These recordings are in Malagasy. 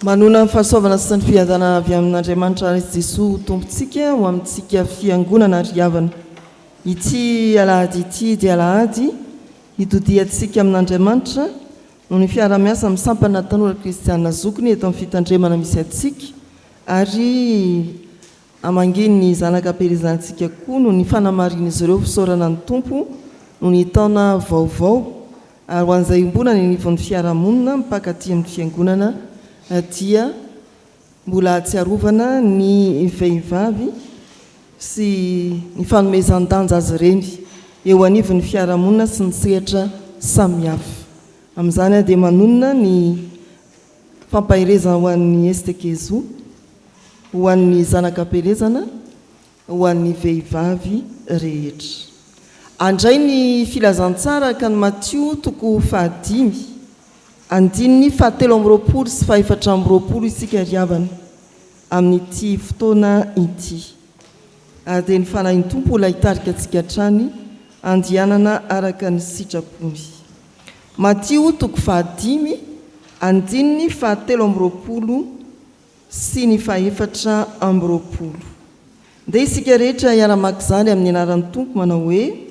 Manoana ny fahasoavana sy ny fiadanana avy amin'Andriamanitra Ray sy Jesoa Tompontsika ho amintsika Fiangonana ry havana. Ity alahady ity dia alahady hitodiantsika amin'Andriamanitra noho ny fiarahamiasa amin'ny sampana Tanora Kristiana Zokiny eto amin'ny fitandremana misy antsika ary hamangian'ny zanaka am-pielezantsika koa noho ny fanamarian'izy ireo fisaorana ny Tompo noho ny taona vaovao Ary ho an'izay iombonana eny anivon'ny fiarahamonina mipaka aty amin'ny fiangonana dia mbola ahatsiarovana ny vehivavy sy ny fanomezan-danja azy ireny eo anivon'ny fiarahamonina sy ny sehatra samihafa. Amin'izany dia manonona ny fampaherezana ho an'ny STKEZO, ho an'ny zanaka am-pielezana, ho an'ny vehivavy rehetra. Handray ny filazantsara araka an'i Matio toko fahadimy, andininy fahatelo amby roapolo sy fahefatra amby roapolo isika ry havana amin'ity fotoana ity. Ary dia ny Fanahin'ny Tompo ilay hitarika antsika hatrany handianana araka ny sitrapony. Matio toko fahadimy, andininy fahatelo amby roapolo sy ny fahefatra amby roapolo. Ndeha isika rehetra hiara-maka izany amin'ny anaran'ny Tompo manao hoe,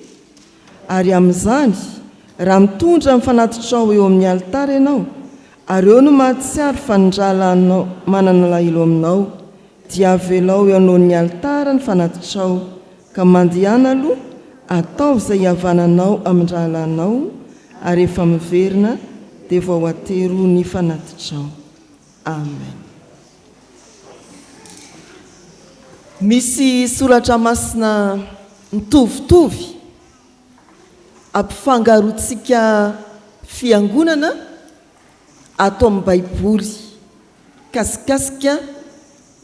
Ary amin'izany, raha mitondra ny fanatitrao eo amin'ny alitara ianao, ary eo no mahatsiaro fa ny rahalahinao manana alahelo aminao, dia avelao eo anoloan'ny alitara ny fanatitrao, ka mandehana aloha, ataovy izay hihavananao amin-drahalahinao, ary rehefa miverina, dia vao atero ny fanatitrao. Amen. Misy soratra masina mitovitovy ampifangaroantsika fiangonana ato amin'ny baiboly kasikasika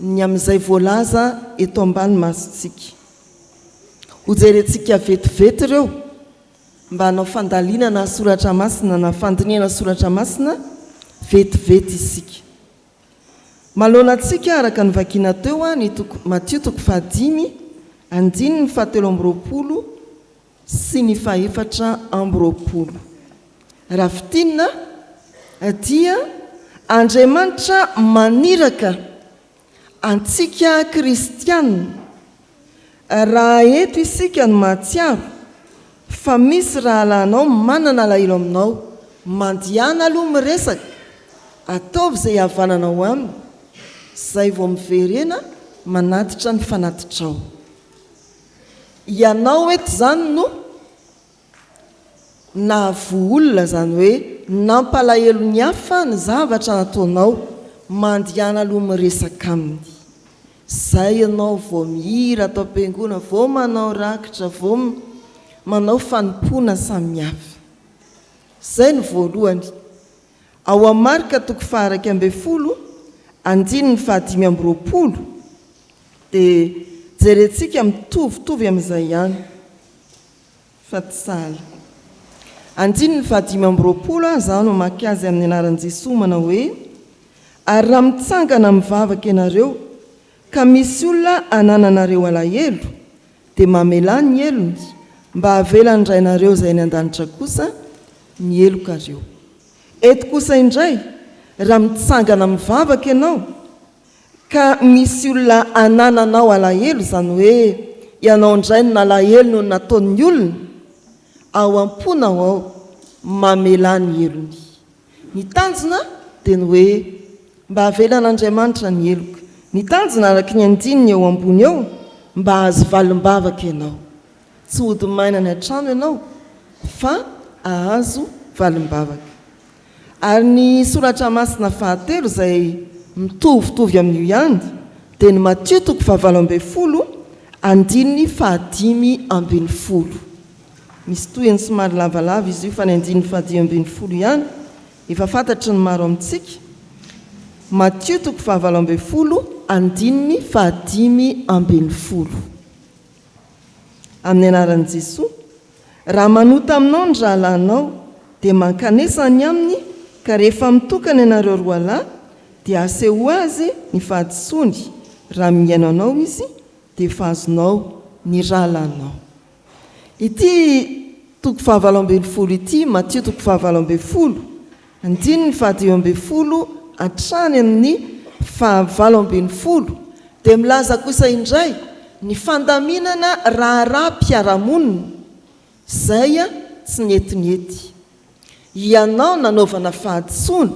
ny amin'izay voalaza eto ambany masontsika. Hojerentsika vetivety ireo. Mba hanao fandalinana soratra masina na fandinihana soratra masina vetivety isika. Manoloana antsika araka ny vakiana teo ny toko Matio toko fahadimy andininy fahatelo amby roapolo sy ny fahefatra amby roapolo. Raha fintinina dia Andriamanitra maniraka antsika kristiana, raha eto isika no mahatsiaro fa misy rahalahinao manana alahelo aminao, mandihana aloha miresaka, ataovy izay hihavananao aminy, izay vao miverena manatitra ny fanatitrao. Ianao eto izany no. Nahavoa olona izany hoe nampalahelo ny hafa ny zavatra nataonao, mandihana aloha miresaka aminy. Zay ianao vao mihira ato am-piangonana, vao manao rakitra, vao manao fanompoana samihafa. Zay no voalohany. Ao amin'ny Marka toko faha-11 andininy faha-25 dia jerentsika mitovitovy amin'izay ihany. Fa tsy sahala. Andininy faha-25 aho izaho no mamaky azy amin'ny anaran'i Jesoa manao hoe, Ary raha mitsangana mivavaka ianareo, ka misy olona anananareo alahelo, dia mamelà ny helony, mba havelan'ny Rainareo izay any an-danitra kosa ny helokareo. Eto kosa indray, raha mitsangana mivavaka ianao, Ka misy olona anananao alahelo, izany hoe ianao indray no nalahelo noho ny nataon'ny olona, ao am-ponao ao, mamelà ny helony. Ny tanjona dia ny hoe mba havelan'Andriamanitra ny heloka. Ny tanjona araka ny andininy eo ambony eo, mba hahazo valim-bavaka ianao. Tsy hody maina any an-trano ianao fa hahazo valim-bavaka. Ary ny soratra masina fahatelo izay mitovitovy amin'io ihany dia ny Matio toko fahavalo ambin'ny folo andininy fahadimy ambin'ny folo. Misy tohiny somary lavalava izy io fa ny andininy fahadimy ambin'ny folo ihany efa fantatry ny maro amintsika. Matio toko fahavalo ambin'ny folo andininy fahadimy ambin'ny folo. Amin'ny anaran'i Jesoa, Raha manota aminao ny rahalahinao, dia mankanesa any aminy, ka rehefa mitokana ianareo roalahy, dia asehoy azy ny fahadisoany, raha mihaino anao izy, dia efa azonao ny rahalahinao. Ity toko fahavalo ambin'ny folo ity, Matio toko fahavalo ambin'ny folo, andininy fahadimy ambin'ny folo. hatrany amin'ny fahavalo ambinifolo dia milaza kosa indray ny fandaminana raharaham-piarahamonina izay tsy netinety. Ianao nanaovana fahadisoana,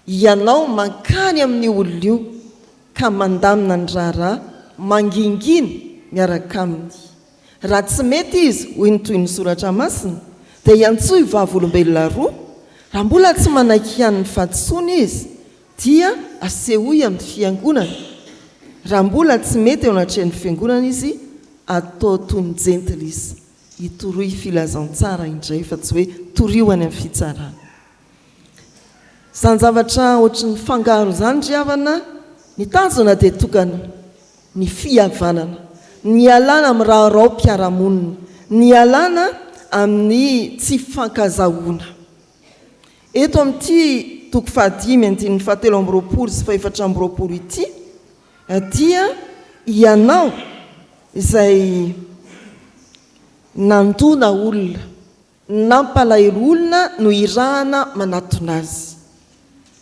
ianao mankany amin'io olona io ka mandamina ny raharaha mangingina miaraka aminy. Raha tsy mety izy, hoy ny tohin'ny Soratra Masina, dia iantsoy vavolombelona roa, raha mbola tsy manaiky ihany ny fahadisoany izy, dia asehoy amin'ny fiangonana. Raha mbola tsy mety eo anatrehan'ny fiangonana izy, atao toy ny jentilisa. Itoroy filazantsara indray fa tsy hoe torio any amin'ny fitsarana. Izany zavatra ohatry ny fangaro izany ry havana, ny tanjona dia tokana, ny fihavanana, ny hialana amin'ny raharaom-piarahamonina, ny hialana amin'ny tsy fifankazahoana. Eto amin'ity toko fahadimy andininy fahatelo amby roapolo sy fahefatra amby roapolo ity dia ianao izay nandona olona, Nampalahelo olona no irahana manatona azy.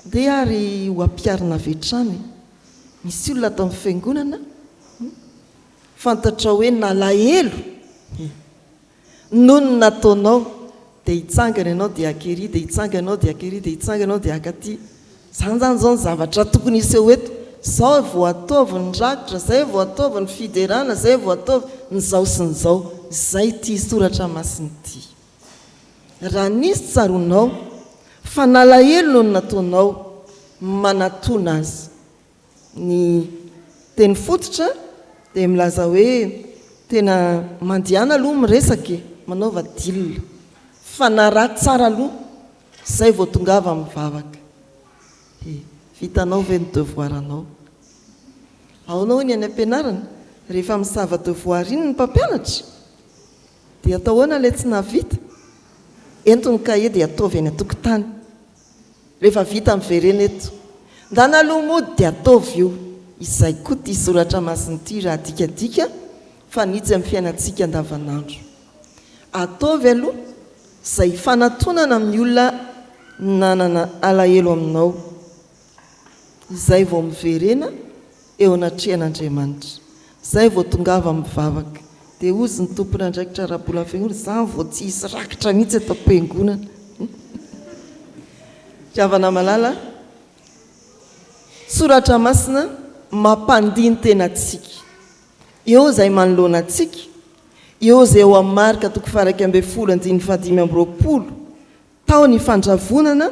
Ndeha ary ho ampiharina avy hatrany e. Misy olona ato amin'ny fiangonana fantatrao hoe nalahelo noho ny nataonao dia hitsangana ianao dia haka ery dia hitsangana ianao dia haka ery dia hitsangana ianao dia haka aty. Izany izany izao ny zavatra tokony hiseho eto. Izao vao ataovy ny rakitra, izay vao ataovy ny fiderana, izay vao ataovy ny izao sy ny izao. Izay ity soratra masina ity. Raha nisy tsaroanao fa nalahelo noho ny nataonao, manatona azy. Ny teny fototra dia milaza hoe tena mandehana aloha miresaka e, manaova deal. Fanaraha tsara aloha Zay vao tongava mivavaka. He, vitanao ve ny devoir-nao? Ahoana hoy ny any am-pianarana? Rehefa misava devoir iny ny mpampianatra dia atao ahoana ilay tsy nahavita? Ento ny cahier dia ataovy any an-tokotany. Rehefa vita miverena eto. Ndana aloha mody dia ataovy io. Izay koa ity soratra masina ity raha adikadika fanitsy amin'ny fiainantsika andavanandro. Ataovy aloha izay hifanatonana amin'ny olona nanana alahelo aminao, izay vao miverena eo anatrehan'Andriamanitra, izay vao tongava mivavaka. Dia hozy ny tompon'andraikitra ara-bolan'ny fiangonana, izany vao tsy hisy rakitra mihitsy eto am-piangonana. Ry havana malala, Soratra Masina mampandini-tena antsika. Eo izay manoloana antsika, eo izay ao amin'ny Marka toko faha-11 andininy faha-25, tao ny fandravonana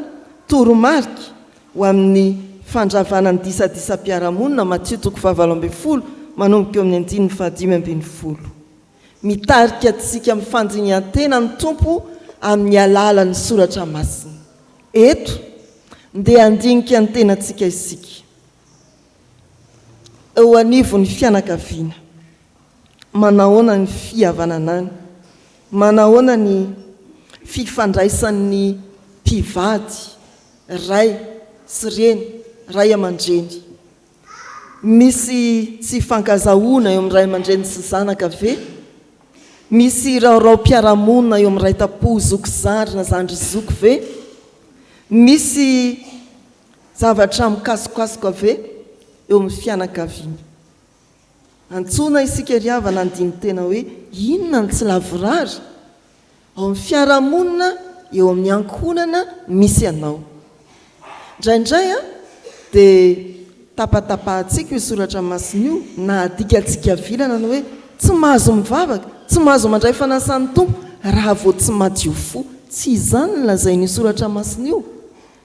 toromarika ho amin'ny fandravana ny disadisam-piarahamonina, Matio toko faha-18 manomboka eo amin'ny andininy faha-15. Mitarika antsika amin'ny fandinihan-tena ny Tompo amin'ny alalan'ny Soratra Masina. Eto, ndeha handinika ny tenantsika isika. Eo anivon'ny fianakaviana, manahoana ny fihavanana any? Manahoana ny fifandraisan'ny mpivady, ray sy reny, ray aman-dreny? Misy tsy fifankazahoana eo amin'ny ray aman-dreny sy zanaka ve? Misy raoraom-piarahamonina eo amin'ny ray tam-po zoky zandry na zandry zoky ve? Misy Zavatra mikasokasoka ve eo amin'ny fianakaviana? Antsoina isika ry havana handini-tena hoe inona no tsy lavorary ao amin'ny fiarahamonina, eo amin'ny ankohonana misy anao. Indraindray dia tapatapahantsika io soratra masina io na adikantsika vilana ny hoe tsy mahazo mivavaka, tsy mahazo mandray fanasan'ny Tompo raha vao tsy madio fo. Tsy izany no lazain'io soratra masina io.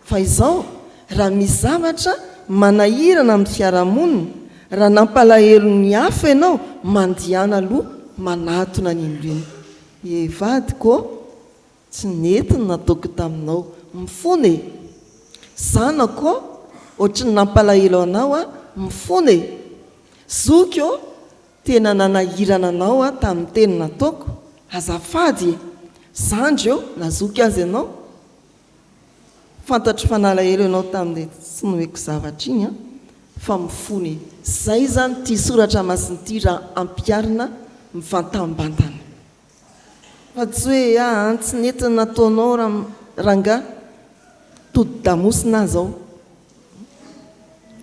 Fa izao, raha misy zavatra manahirana amin'ny fiarahamonina, raha nampalahelo ny hafa ianao, mandehana aloha manatona an'iny olona iny. E vadiko ô, tsy nety ny nataoko taminao, mifona e! Zanako ô, ohatry ny nampalahelo anao aho, mifona e! Zoky ô, tena nanahirana anao aho tamin'ny teny nataoko, azafady e! Zandry ô, na zoky aza ianao, Fantatro fa nalahelo ianao tamin'ilay tsy nomeko zavatra iny an, fa mifona e. Zay izany ity soratra masina ity raha ampiharina mivantambantana. Fa tsy hoe aa tsy nety ny nataonao rangahy, todi-damosina aho zao.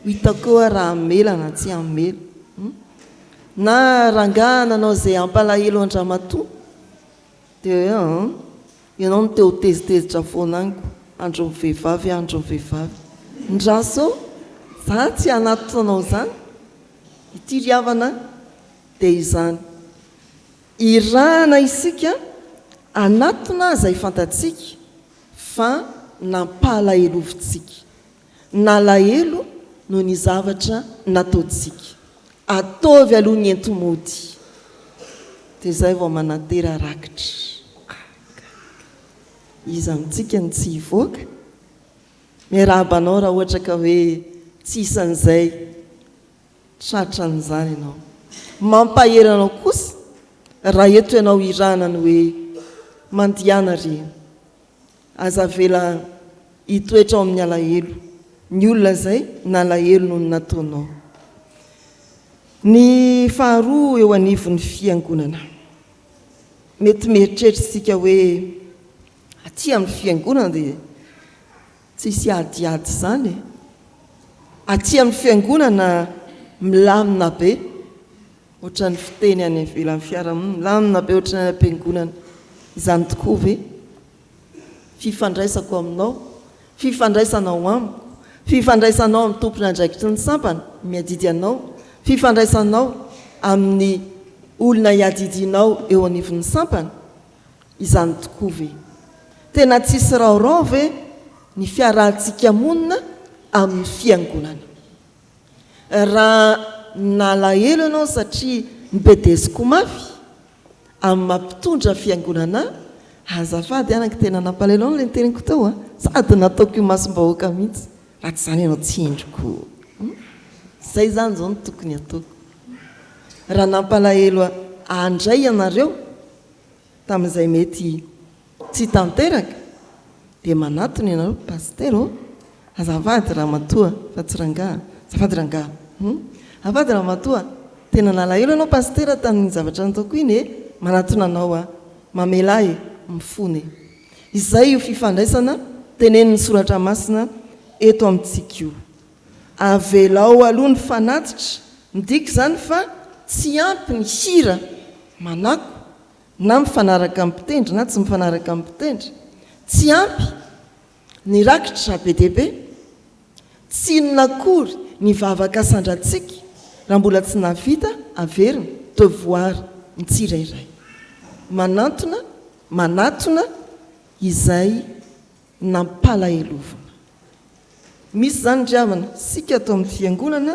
Ho hitako eo aho raha hamela na tsy hamela. Hum. Na rangahy nanao izay hampalahelo an-dramatoa dia hoe an, ianao no te ho tezitezitra foana amiko, andron'ny vehivavy aho, andron'ny vehivavy. Ndraso eo, za tsy hanatona anao izany. Ity ry havana dia izany. Irahana isika hanatona izay fantatsika fa nampalahelovintsika. Nalahelo noho ny zavatra nataontsika. Ataovy aloha ny enti-mody dia izay vao manatera rakitra. Iza amintsika no tsy hivoaka? Miarahaba anao raha ohatra ka hoe tsy isan'izay tratran'izany ianao. Mampahery anao kosa raha eto ianao irahana ny hoe mandihana re. Aza avela hitoetra ao amin'ny alahelo ny olona izay nalahelo noho ny nataonao. Ny faharoa eo anivon'ny fiangonana. Mety mieritreritra isika hoe aty amin'ny fiangonana dia tsisy adiady izany e. Aty amin'ny fiangonana milamina be. Ohatran'ny fiteny any ivelan'ny fiarahamonina, milamina be ohatran'ny any am-piangonana. Izany tokoa ve? Fifandraisako aminao, fifandraisanao amiko, fifandraisanao amin'ny tompon'andraikitry ny sampana miadidy anao, fifandraisanao amin'ny olona iadidianao eo anivon'ny sampana, izany tokoa ve? Tena tsisy raorao ve ny fiarahantsika monina amin'ny fiangonana? Raha nalahelo ianao satria nibedesiko mafy amin'ny maha mpitondra fiangonana ahy, azafady anaka, tena nampalahelo anao ilay niteneniko teo a, sady nataoko imasom-bahoaka mihitsy, raha tsy izany ianao tsy hendriko. Izay izany izao no tokony hataoko. Raha nampalahelo ahy indray ianareo tamin'izay mety tsy tanteraka dia manatona ianareo Pasitera ô! Azafady ramatoa fa tsy rangaha, azafady rangaha hum! Azafady ramatoa, tena nalahelo ianao Pasitera tamin'iny zavatra nataoko iny e! Manatona anao aho, mamelà e! Mifona e! Izay io fifandraisana tenenin'ny Soratra Masina eto amintsika io. Avelao aloha ny fanatitra, midika izany fa tsy ampy ny hira manako na mifanaraka amin'ny mpitendry na tsy mifanaraka amin'ny mpitendry, tsy ampy ny rakitra be dia be, tsy inona akory ny vavaka asandratsika raha mbola tsy nahavita averina, devoir, ny tsirairay. Manantona, manatona izay nampalahelovina. Misy izany ry havana, isika ato amin'ny fiangonana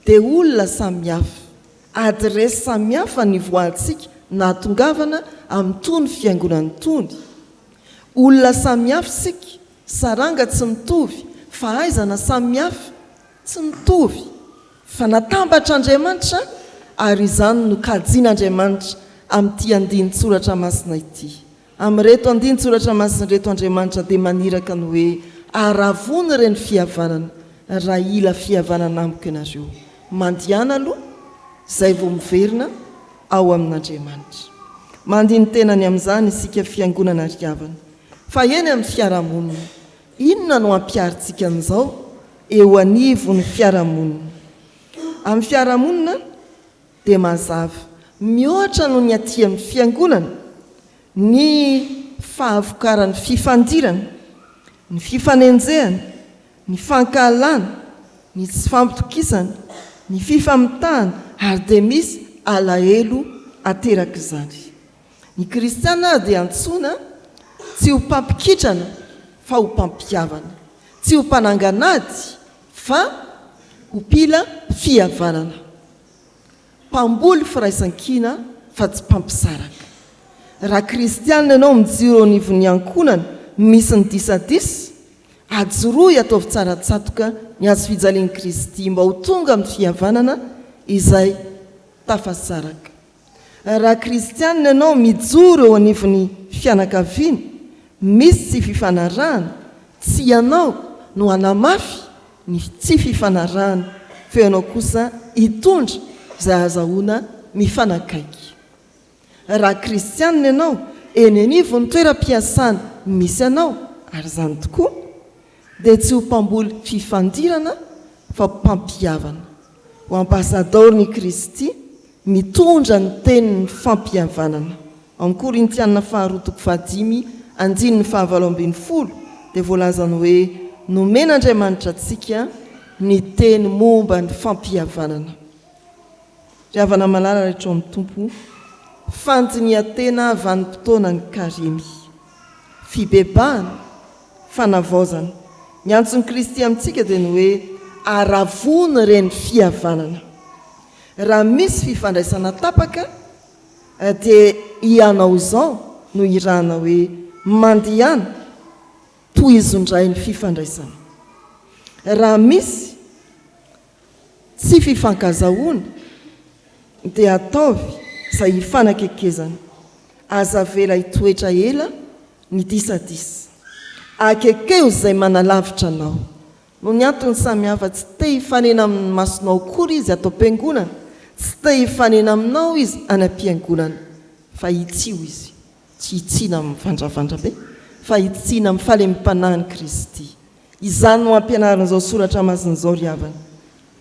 dia olona samihafa, adiresy samihafa ny voahantsika nahatongavana amin'itony fiangonana itony. Olona samihafa isika, saranga tsy mitovy, fahaizana samihafa tsy mitovy, fa natambatr'Andriamanitra ary izany no kajian'Andriamanitra amin'ity andinin-tsoratra masina ity. Amin'ireto andinin-tsoratra masina ireto Andriamanitra dia maniraka ny hoe, Aravony ireny fihavanana, raha hila fihavanana amiko ianareo. Mandihana aloha, izay vao miverina ao amin'Andriamanitra. Mandini-tena ny amin'izany isika fiangonana ry havana. Fa eny amin'ny fiarahamonina, inona no ampiharintsika an'izao eo anivon'ny fiarahamonina? Amin'ny fiarahamonina, dia mazava mihoatra noho ny aty amin'ny fiangonana ny fahavokaran'ny fifandirana, ny fifanenjehana, ny fankahalana, ny tsy fampitokisana, ny fifamitahana ary dia misy alahelo aterak'izany. Ny kristiana ary dia antsoina tsy ho mpampikitrana fa ho mpampihavana, tsy ho mpanangan'ady fa ho mpila fihavanana. Mpamboly firaisankina fa tsy mpampisaraka. Raha kristianina ianao mijoro eo anivon'ny ankohonana misy ny disadisa, ajoroy ataovy tsara tsatoka ny hazofijalian'i Kristy mba ho tonga amin'ny fihavanana izay tafasaraka. Raha kristianina ianao mijoro eo anivon'ny fianakaviana misy tsy fifanarahana, tsy ianao no hanamafy ny tsy fifanarahana fa ianao kosa hitondra izay ahazahoana mifanakaiky. Raha kristianina ianao eny anivon'ny toeram-piasana misy anao, ary izany tokoa, dia tsy ho mpamboly fifandirana. fa ho mpampihavana, ho ambasadaoron'i Kristy mitondra ny tenin'ny fampihavanana. Ao amin'ny Korintiana faharoa toko fahadimy andininy fahavalo 18 dia voalazany hoe nomen'Andriamanitra antsika ny teny momba ny fampihavanana. Ry havana malala rehetra ao amin'ny Tompo, fandinihan-tena vanim-potoanan'ny Karemy. Fibebahana, fanavaozana. Ny antson'i Kristy amintsika dia ny hoe aravony ireny fihavanana. Raha misy fifandraisana tapaka dia ianao izao no irahana hoe mandehana, tohizo indray ny fifandraisana. Raha misy tsy fifankazahoana dia ataovy izay hifanakekezana. Aza avela hitoetra ela ny disadisa. Akekeo izay manalavitra anao. Noho ny antony samihafa, tsy te hifanena amin'ny masonao akory izy ato am-piangonana, tsy te hifanena aminao izy any am-piangonana, fa hitsio izy. Tsy hitsiana amin'ny vandravandra be, fa hitsiana amin'ny fahalemem-panahin'i Kristy. Izany no ampianarin'izao Soratra Masina izao ry havana.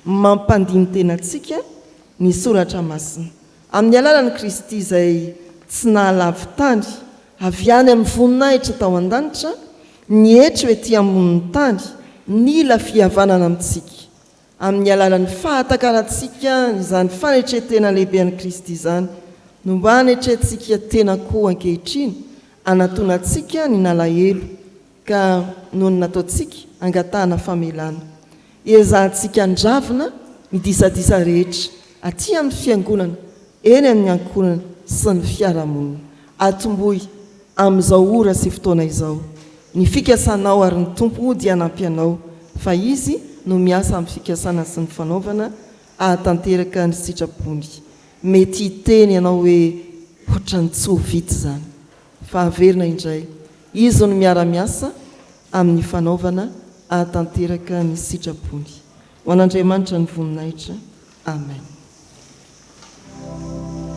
Mampandini-tena antsika ny Soratra Masina. Amin'ny alalan'i Kristy izay tsy nahalavo tany, avy any amin'ny voninahitra tao an-danitra, nietry ho ety ambonin'ny tany, nila fihavanana amintsika. Amin'ny alalan'ny fahatakarantsika izany fanetren-tena lehibe an'i Kristy izany no mba hanetrentsika tena koa ankehitriny, hanatonantsika ny nalahelo ka noho ny nataontsika, angatahana famelana. Ezahantsika andravina ny disadisa rehetra aty amin'ny fiangonana, eny amin'ny ankohonana sy ny fiarahamonina. Atombohy amin'izao ora sy fotoana izao ny fikasanao ary ny Tompo dia hanampy anao fa Izy no miasa amin'ny fikasana sy ny fanaovana hahatanteraka ny sitrapony. Mety hiteny ianao hoe ohatran'ny tsy ho vita izany. Fa averina indray, Izy no miara-miasa amin'ny fanaovana hahatanteraka ny sitrapony. Ho an'Andriamanitra ny voninahitra. Amen.